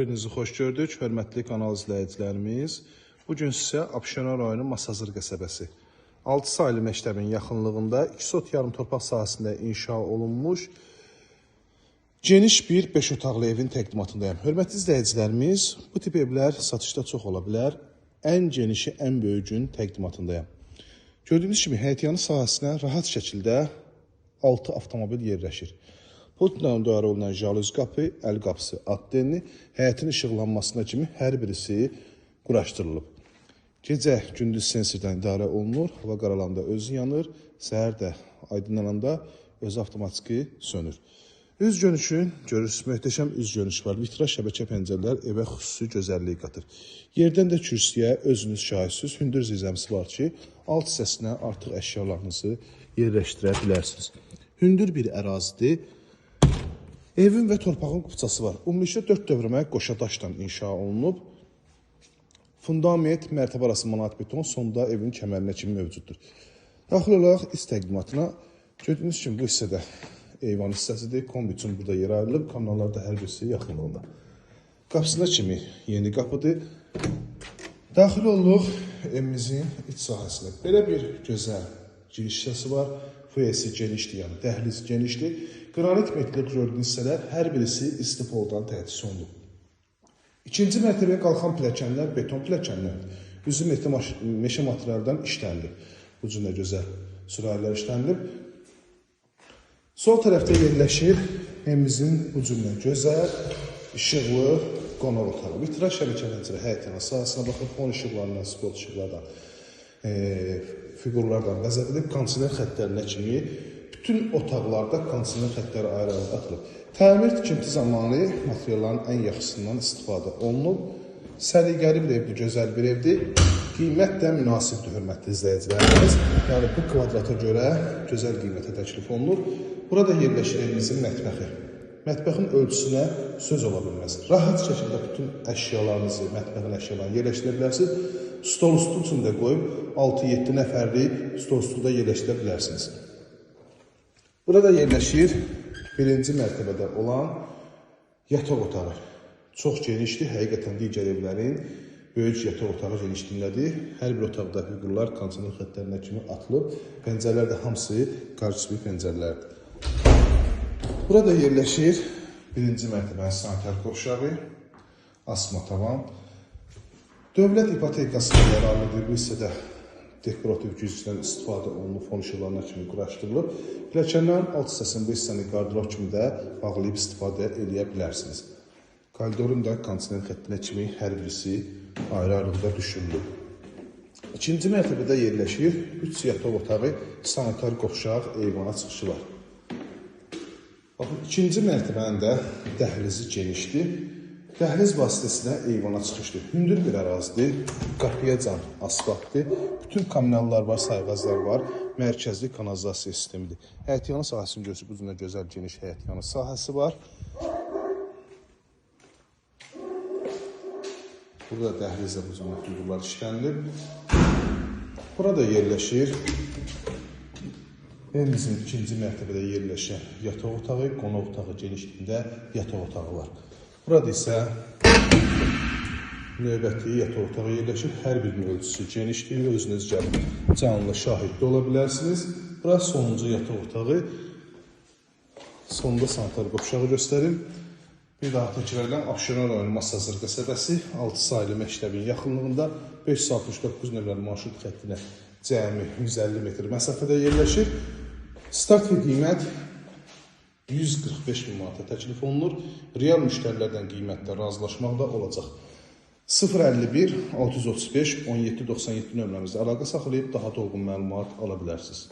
Birinizi xoş gördük, hörmətli kanal izləyicilərimiz. Bugün sizə Abşeron rayonu Masazır qəsəbəsi 6 saylı məktəbin yaxınlığında 2 sot yarım torpaq sahəsində inşa olunmuş geniş bir 5 otaqlı evin təqdimatındayım. Hörmətli izləyicilərimiz, bu tip evlər satışda çox ola bilər. Ən genişi, ən böyüyün təqdimatındayım. Gördüyünüz kimi həyətyanı sahəsinə rahat şəkildə 6 avtomobil yerləşir. Pultla idarə olunan jalüz qapı, əl qapısı addenli, həyətin işıqlanmasına kimi hər birisi quraşdırılıb. Gecə gündüz sensordan idarə olunur, hava qaralanda özü yanır, səhər də aydınlananda özü avtomatiki sönür. Üz görünüşü, görürsünüz, möhtəşəm üz görünüşü var. Vitraj şəbəkə pəncərələr evə xüsusi gözəllik qatır. Yerdən də kürsüyə özünüz şahidsiniz, hündür zirzəmisi var ki, alt hissəsinə artıq əşyalarınızı yerləşdirə bilərsiniz. Hündür bir ərazidir. Evin və torpağın kupçası var. Ümumilikdə 4 dövrəmə qoşa daşla inşa olunub. Fundament, mərtəbə arası manat beton sonda evin kəmərinə kimi mövcuddur. Daxil olaraq iç təqdimatına gördüyünüz kimi bu hissədə eyvan hissəsidir. Kombi üçün burada yer ayrılıb. Kanallar da hər birisi yaxınlığında. Qapısına kimi yeni qapıdır. Daxil olduq evimizin iç sahəsinə. Belə bir gözəl giriş hissəsi var. Foyesi genişdir, yəni dəhliz genişdir. Qranit metrik gördüyünüz hissələr hər birisi istipoldan təchiz olunub. İkinci mərtəbəyə qalxan pilləkənlər beton pilləkənlərdir. Üzü meşə materialdan işlənilib. Bu cür də gözəl sürahilər işlənilib. Sol tərəfdə yerləşir evimizin bu cür gözəl, işıqlı qonaq otağı. Vitraj şəbəkə pəncərə həyətyanı sahəsinə baxır, fon işıqlarından, spot işıqlardan, fiqurlardan bəzədilib, kondisioner xəttlərinə kimi bütün otaqlarda kondisioner xəttləri ayrı-ayrı atılıb. Təmir tikinti zamanı materialların ən yaxşısından istifadə olunub. Səliqəli bir evdir, gözəl bir evdir. Qiymət də münasibdir, hörmətli izləyicilərimiz. Yəni bu kvadrata görə gözəl qiymətə təklif olunur. Burada yerləşir evimizin mətbəxi. Mətbəxin ölçüsünə söz ola bilməz. Rahat şəkildə bütün əşyalarınızı, mətbəxin əşyalarını yerləşdirə bilərsiniz. Stol üstü üçün də qoyub 6-7 nəfərlik stol üstü də yerləşdirə bilərsiniz. Burada yerləşir birinci mərtəbədə olan yataq otağı. Çox genişdir, həqiqətən digər evlərin böyük yataq otağı genişliyindədir. Hər bir otaqda fiqurlar kondisioner xəttlərinə kimi atılıb. Pəncərələr də hamısı qarşısını pəncərələrdir. Burada yerləşir birinci mərtəbənin sanitar qovşağı, asma tavan. Dövlət ipotekasına yararlıdır. Bu hissədə dekorativ güzgüdən istifadə olunub, fon işıqlarına kimi quraşdırılıb. Pilləkənlərin alt hissəsini bu hissəni qardırob kimi də bağlayıb istifadə eləyə bilərsiniz. Koridorun da kondisioner xəttinə kimi hər birisi ayrı-ayrılıqda düşürülüb. İkinci mərtəbədə yerləşir 3 yataq otağı, sanitar qovşaq, eyvana çıxışı var. Baxın, ikinci mərtəbənin də dəhlizi genişdir. Dəhliz vasitəsilə eyvana çıxışdır. Hündür bir ərazidir, qapıyacan asfaltdır. Bütün kommunallar var, sayğaclar var. Mərkəzli kanalizasiya sistemidir. Həyətyanı sahəsini görürsünüz, bu cür gözəl geniş həyətyanı sahəsi var. Burada dəhlizdə bu cür fiqurlar işlənilib. Burada yerləşir evimizin ikinci mərtəbədə yerləşən yataq otağı, qonaq otağı genişliyində yataq otağı var. Burada isə növbəti yataq otağı yerləşir. Hər birinin ölçüsü genişdir. Özünüz gəlib canlı şahid də ola bilərsiniz. Burası sonuncu yataq otağı. Sonunda sanitar qovşağı göstərim. Bir daha təkrar edirəm. Abşeron rayonu Masazır qəsəbəsi 6 saylı məktəbin yaxınlığında 569 nömrəli marşrut xəttinə cəmi 150 metr məsafədə yerləşir. Start və qiymət 145 min manata təklif olunur. Real müştərilərdən qiymətdə razılaşmaq da olacaq. 051 635 17 97 nömrəmizdə əlaqə saxlayıb daha dolğun məlumat ala bilərsiniz.